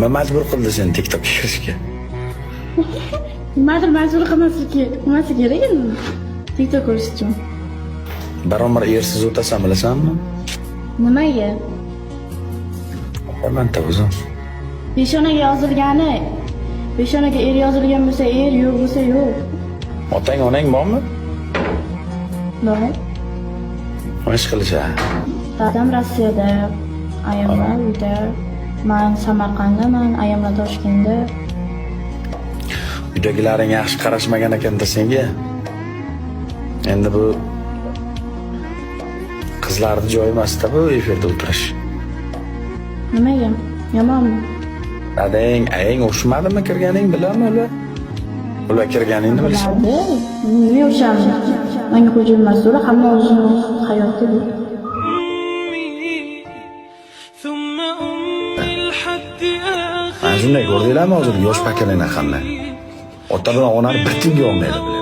Nima majbur qildi seni TikTokka kirishga? Nimadir majbur qilmasi kerak endi. TikTok ko'rish uchun. Bir umr ersiz o'tasan, bilasanmi? Nimaga? Bilamanda o'zim. Peshonaga yozilgani, peshonaga er yozilgan bo'lsa er, yo'q bo'lsa yo'q. Otang, onang bormi? Bor. Nima ish qilishadi? Dadam Rossiyada, ayamlar uyda. Man Samarqanddaman, ayamlar Toshkentda. Uydagilaring yaxshi qarashmagan ekanda senga. Endi bu qizlarni joyi emasda bu efirda o'tirish. Nimaga? Yomonmi? Adang, ayang urushmadimi kirganing bilanmi ular? Ular kirganingni bilishadi. Biladi. Nima urushamiz? Manga xo'jayin emas, ular hamma o'zini hayoti bu. أمي ثم أمي لحد آخر Mana shunday ko'rdinglarmi hozir yosh поколение qanday? Ota bilan onani bir tiyinga olmaydi, блядь.